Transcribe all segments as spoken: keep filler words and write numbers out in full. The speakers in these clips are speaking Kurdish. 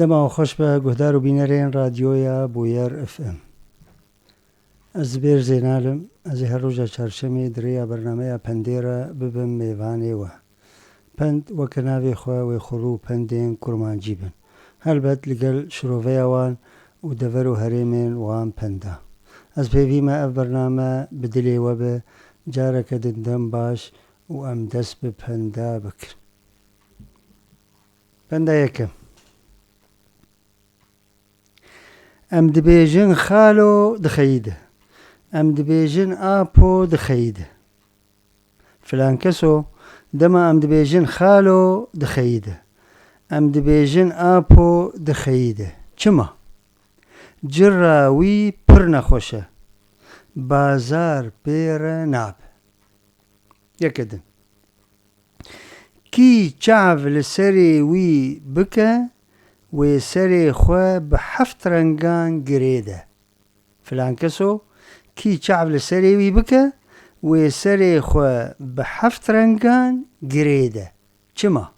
Dema xweş be guhdar û bînerên Radyoya Bûyer F M. Ez Zibêr Zênal im, ez ê her roja çarşemê di rêya bernameya Pendê re bibim mêvanê we. Pend weke navê xwe wê xurû û pendên kurmancî bin. Helbet li gel şiroveya wan û dever û herêmên wan penda. Ez pêvî me ev bername bi dilê we be, careke din dem baş û em dest bi penda bikin. Penda yekem. Em dibêjin xalo dixeyî de. Em dibêjin apo dixeyî de. Filan keso, dema em dibêjin xalo dixeyî de. Em dibêjin apo dixeyî de. Çima? Cira wî pir nexweş e. Bazar pê re nabe. Yeke din. Kî çav li serê wî bike, wê serê xwe bi heft rengan girê de. Filan keso, kî çav li serê wî bike, wê serê xwe bi heft rengan girê de. Çima?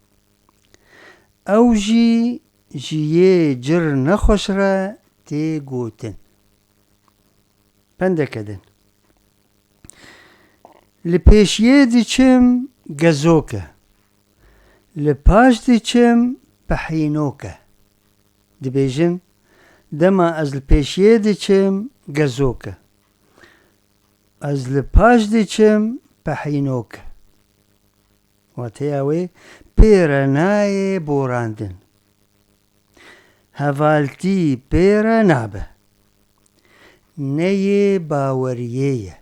Ew jî ji yê cir nexweş re tê gotin. Pendeke din. Li pêşiyê diçim gezok e. Li paş diçim pehînok e. Dibêjin, dema ez li pêşiyê diçim gezok e. Ez li paş diçim pehînok e. Wateya wê pê re nayê borandin. Hevaltî pê re nabe. Ne yê baweriyê ye.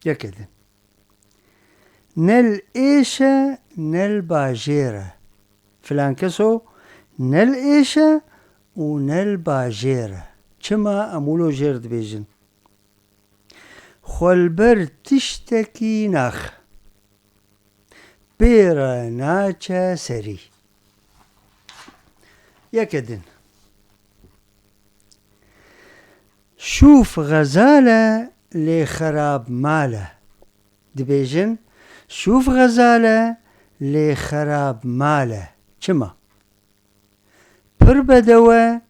Yeke din. Ne li êş e, ne li bajêr e. Filan keso ne li êş e û ne li bajêr e. Çima em wilo jêr dibêjin? Xwe li ber tiştekî naxe. Pê re naçe serî. Yeke din. Şûf xezal e, lê xerab mal e. Dibêjin, şûf xezal e, lê xerab mal e. Çima? Pir bedew e,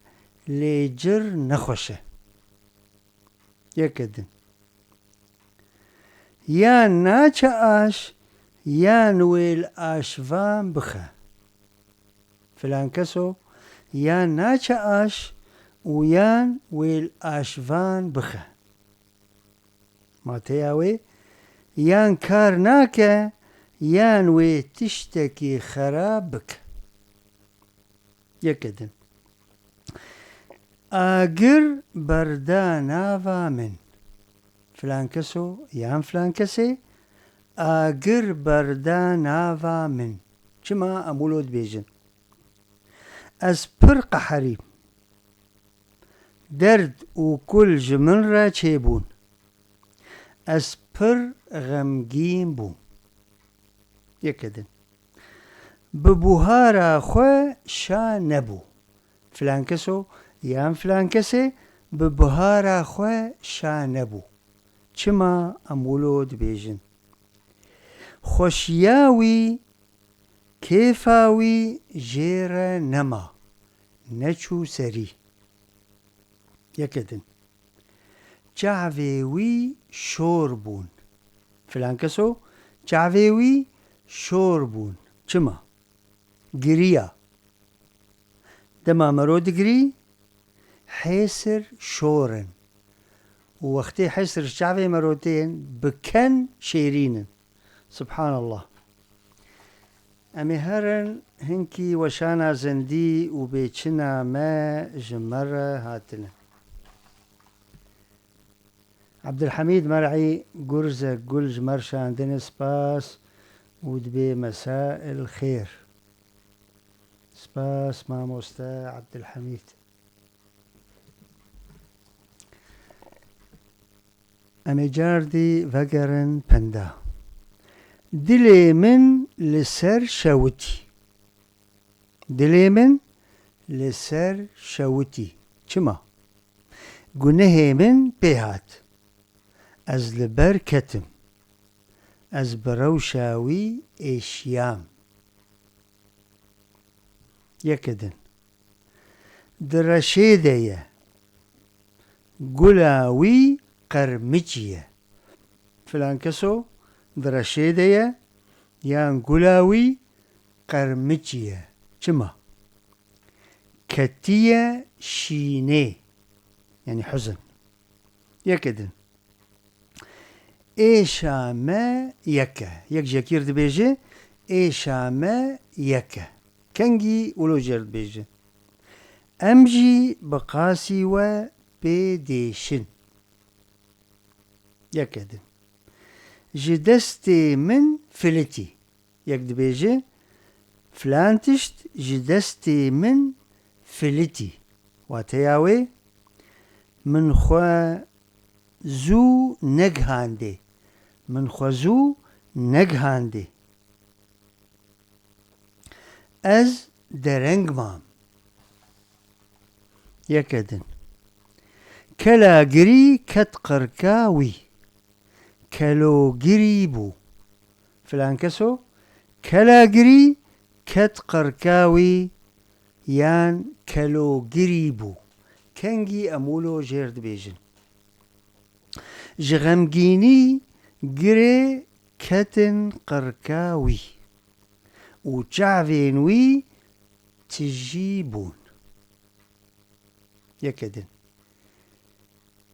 lê cir nexweş e. Yeke din. Yan naçe aş, yan wê li aşvan bixe. Filan keso yan naçe aş û yan wê li aşvan bixe. Mateya wê, yan kar nake, yan wê tiştekî xerab bike. Yeke din. Agir berda nava min. Filan keso yan filan kesê agir berda nava min. Çima em wilo dibêjin? Ez pir qeherîm. Derd û kul ji min re çêbûn. Ez pir xemgîn bûm. Yeke din. Bi buhara xwe şa nebû. Filan keso yan filan kesê bi buhara xwe şa nebû. Çima em wilo dibêjin? Xweşiya wî, kêfa wî jê re nema, neçû serî. Yeke din. Çavê wî şor bûn. Filan keso çavê wî şor bûn. Çima? Giriya. Dema mero digirî, hêsir şor in. Û wextê hêsir ji çavê mero tên, bi ken şêrîn in. Subhanallah. Em ê herin hinkî weşana zindî û bêçina me ji me re hatine. Abdulhamîd Mer'î Gurze Gul ji me re şandine, spas û dibê mesail xêr. Spas mamoste Abdulhamîd. Em ê cardî vegerin penda. Dilê min li ser şewitî. Dilê min li ser şewitî. Çima? Gunehê min pê hat. Ez li ber ketim. Ez bi rewşa wî êşiyam. Yeke din. Di reşê de ye. Gula wî qermiçî ye. Filan keso di reşê de ye yan gula wî qermiçî ye. Çima? Ketiye şînê. Yanî huzn. Yeke din. Êşa me yeke. Yek ji yekî re dibêje, êşa me yeke. Kengî wilo jê re dibêje. Em jî bi qasî we pê dêşin. Yeke din. Ji destê min filitî. Yek dibêje, filan tişt ji destê min filitî. Wateya wê, min xwe zû negihandê. Min xwe zû negihandê. Ez dereng mam. Yeke din. Kelagirî ket qirka wî. Kelogirî bû. Filan keso kelagirî ket qirka wî yan kelogirî bû. Kengî em wilo jê re dibêjin. Ji xemgînî girê ketin qirka wî û çavên wî tijî bûn. Yeke din.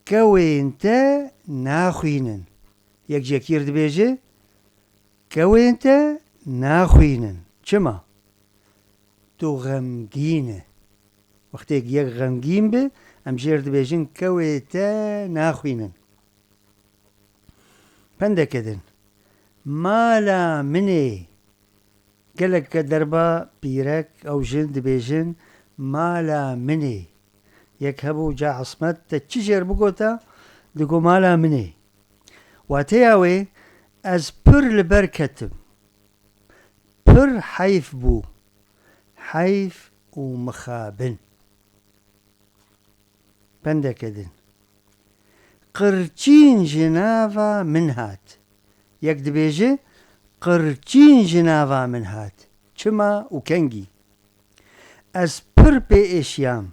Kewên te naxwînin. Yek ji yekî re dibêje, kewên te naxwînin. Çima? Tu xemgîn e. Wextê yek xemgîn be, em jê re dibêjin, kewê te naxwînin. Pendeke din. Mala min ê. Gelek derba pîrek ew jin dibêjin, mala min ê. Yek hebû ca Esmet, te çi jê re bigota, digo mala min ê. Wateya wê, ez pir li ber ketim. Pir heyf bû. Heyf û mixabin. Pendeke din. Qirçîn ji nava min hat. Yek dibêje, qirçîn ji nava min hat. Çima û kengî? Ez pir pê êşiyam.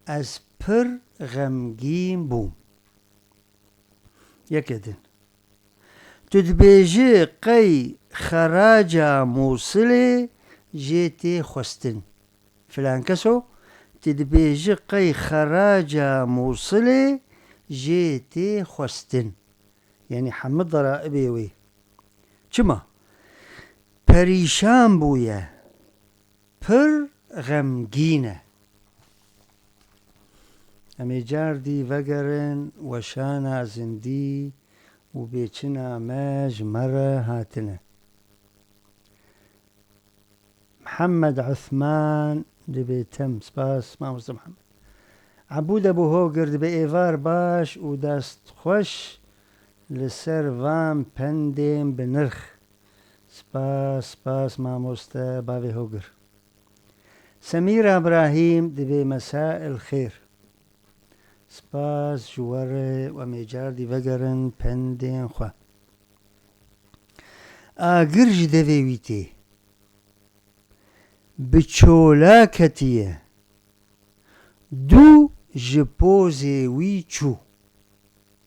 Ez pir xemgîn bûm. Yeke din. Tu dibêjî qey xeraca Mûsilê jê tê xwestin. Filan keso, tu dibêjî qey xeraca Mûsilê jê tê xwestin. Yanî hemî deraibê wê. Çima? Perîşan bûye. Pir xemgîn e. Em ê cardî vegerin weşana zindî û bêçina me ji me re hatine. Mihemed Osman dibê tem. Spas, mamoste Mihemed. Ebûd Ebû Hogir dibê êvar baş û dest xweş li ser van pendên bi nirx. Spas, spas, mamoste bavê Hogir. Semîra Birahîm dibê mesa el xêr. Spas ji we re û em ê cardî vegerin pendên xwe. Agir ji devê wî tê. Bi çola ketiye. Dû ji pozê wî çû.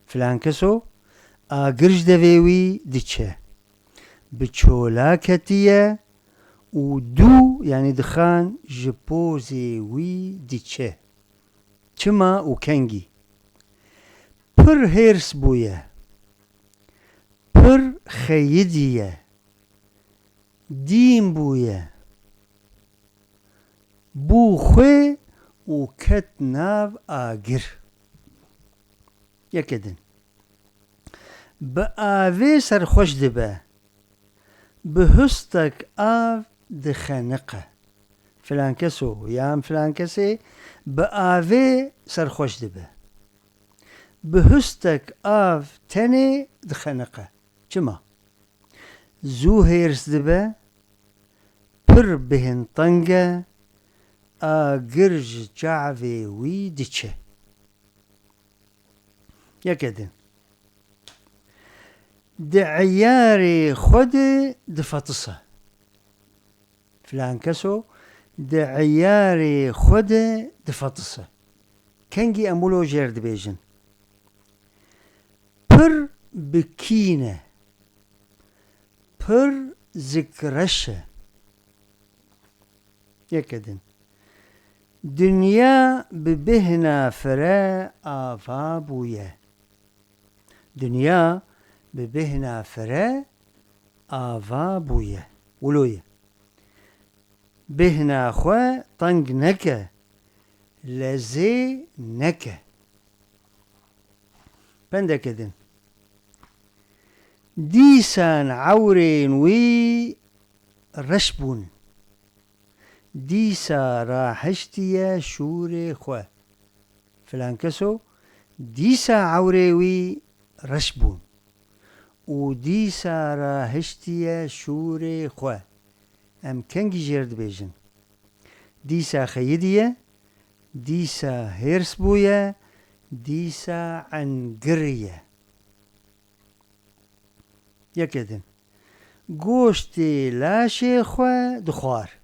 Filan keso agir ji devê wî diçe. Bi çola ketiye û dû, yanî dixan, ji pozê wî diçe. Çima û kengî? Pir hêrs bûye. Pir xeyidiye. Dîn bûye. Bû xwê û ket nav agir. Yeke din. Bi avê serxweş dibe. Bi hustek av dixeniqe. Filan keso yan filan kesê bi avê serxweş dibe. Bi hustek av tenê dixeniqe. Çima? Zû hêrs dibe, pir bêhn teng e, agir ji çavê wî diçe. Yeke din. Di eyarê xwe de difetise. Filan keso di eyarê xwe de difetise. Kengî em wilo jêr dibêjin. Pir bi kîn e. Pir zikreş e. Yeke din. Dinya bi bêhna fire ava bûye. Dinya bi bêhna fire ava bûye. Wilo ye. Bêhna xwe teng neke, lezê neke. Pendeke din. Dîsan ewrên wî reş bûn. Dîsa rahiştiye şûrê xwe. Filan keso dîsa ewrê wî reş bûn û dîsa rahiştiye şûrê xwe. Em kengî jêr dibêjin. Dîsa xeyidiye, dîsa hêrs bûye, dîsa engiriye. Yeke din. Goştê laşê xwe dixwar.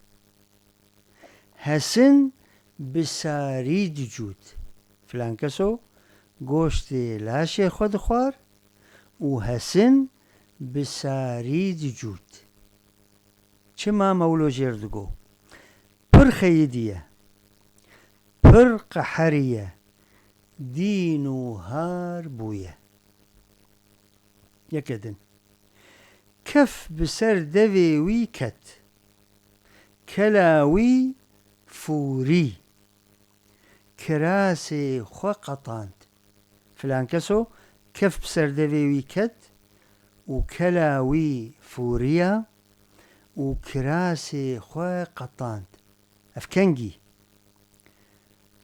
Hesin bi sarî dicût. Filan keso goştê laşê xwe dixwar û Hesin bi sarî dicût. Çima me wilo jêr digo? Pir xeyidiye, pir qeheriye, dîn û har bûye. Yeke din. Kef bi ser devê wî ket. Kela wî fûrî. Kirasê xwe qetand. Filan keso kef bi ser devê wî ket û kela wî fûriya û kirasê xwe qetand. Ev kengî?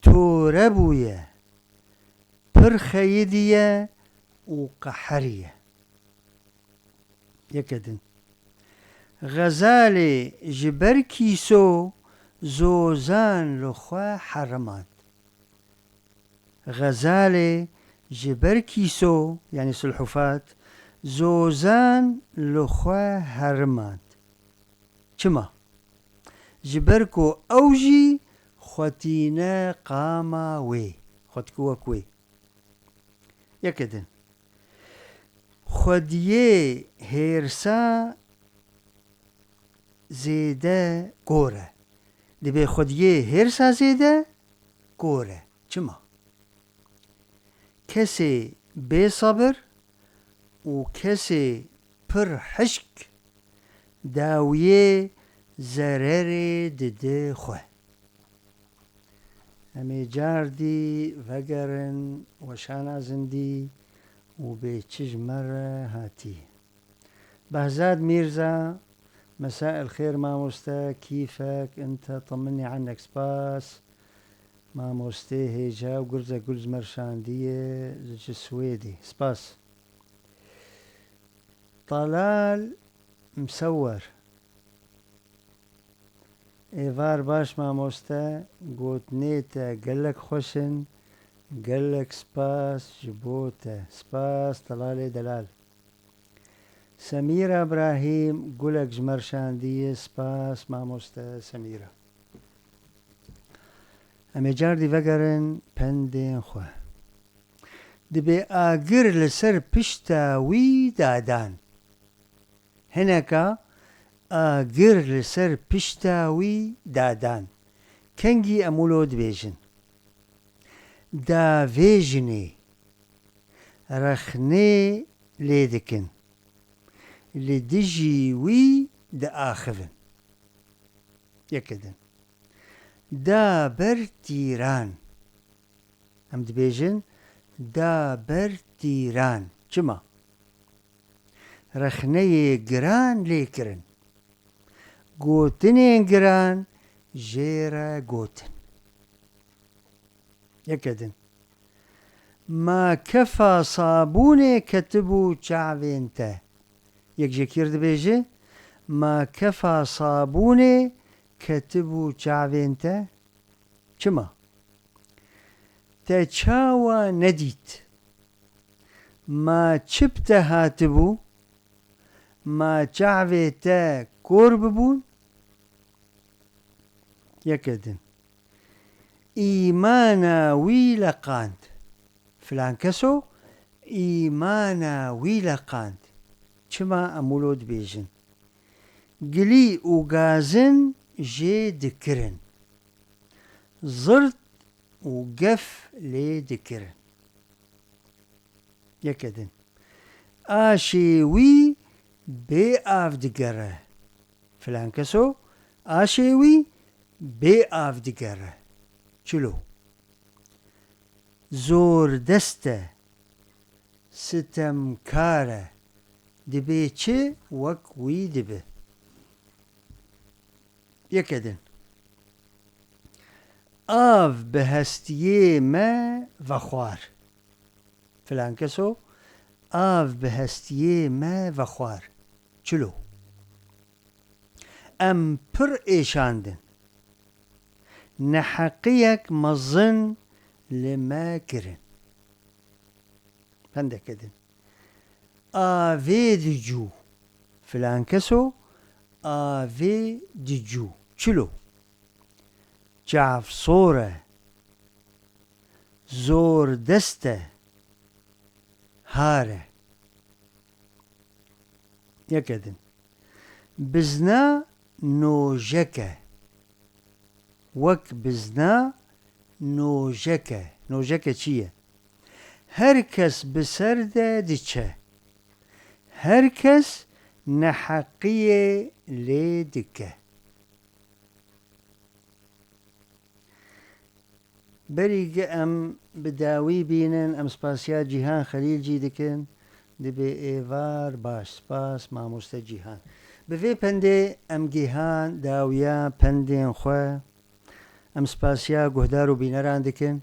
Tore bûye, pir xeyidiye û qeheriye. Yeke din. Xezalê ji ber kîso zozan li xwe herimand. Xezalê ji ber kîso, yanî sulhufat, zozan li xwe herimand. Çima? Ji ber ku ew jî xwe tîne qama wê. Xwe dike wek wê. Yeke din. Xwediyê hêrsa zêde kor e. Dibê xwediyê hêrsa zêde kor e. Çima? Kesê bêsebir û kesê pir hişk dawiyê zererê dide xwe. Em ê cardî vegerin weşana zindî û bê çi ji me re hatî. Behzad Mîrza, مساء الخير mamoste, kîfek, ente temennî annek, spas. Mamostê hêja û Gurze Gul ji me re şandiye ji Swêdê. Spas. Talal Msewer. Êvar baş mamoste, gotinê te gelek xweş in, gelek spas ji bo te. Spas Talalê delal. Semîra Brahîm, gulek ji me re şandiye, spas mamoste Semîra. Em ê cardî vegerin pendên xwe. Dibê agir li ser pişta wî dadan. Hineka agir li ser pişta wî dadan. Kengî em wilo dibêjin. Da vê jinê rexnê lê dikin. Li dijî wî diaxivin. Yeke din. Da ber tîran. Em dibêjin, da ber tîran. Çima? Rexneyê giran lê kirin. Gotinên giran jê re gotin. Yeke din. Ma kefa sabûnê ketibû çavên te. Yek jêkîr dibêje, ma kefa sabûnê ketibû çavên te? Çima? Te çawa nedît? Ma çi bi te hatibû? Ma çavê te kor bibûn? Yeke din. Îmana wî leqand. Filan keso îmana wî leqand. Çima em wilo dibêjin? Gilî û gazin jê dikirin. Zirt û gef lê dikirin. Yeke din. Aşê wî bê av digere. Filan keso aşê wî bê av digere. Çilo. Zor dest e, sitemkar e. Dibê çi wek wî dibe. Yeke din. Av bi hestiyê me vexwar. Filan keso av bi hestiyê me vexwar. Çilo. Em pir êşandin. Neheqiyek mezin li me kirin. Pendeke din. Avê dicû. Filan keso avê dicû. Çilo. Çavsor e. Zor dest e. Har e. Yeke din. Bizna nojek e. Wek bizna nojek e. Nojeke çi ye? Her kes bi ser de diçe. Her kes neheqiyê lê dike. Berî ge em bi dawî bînin, em spasiya Cîhan Xelîl jî dikin. Dibê êvar baş. Spas, mamoste Cîhan. Bi vê pendê em gêhan dawiya pendên xwe. Em spasiya guhdar û bîneran dikin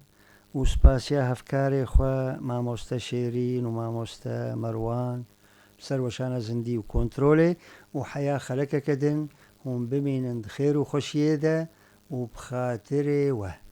û spasiya hevkarê xwe, mamoste Şêrîn û mamoste Merwan, bi ser weşana zindî û kontrolê û heya xelekeke din hûn bimînin di xêr û xweşiyê de û bi xatirê we.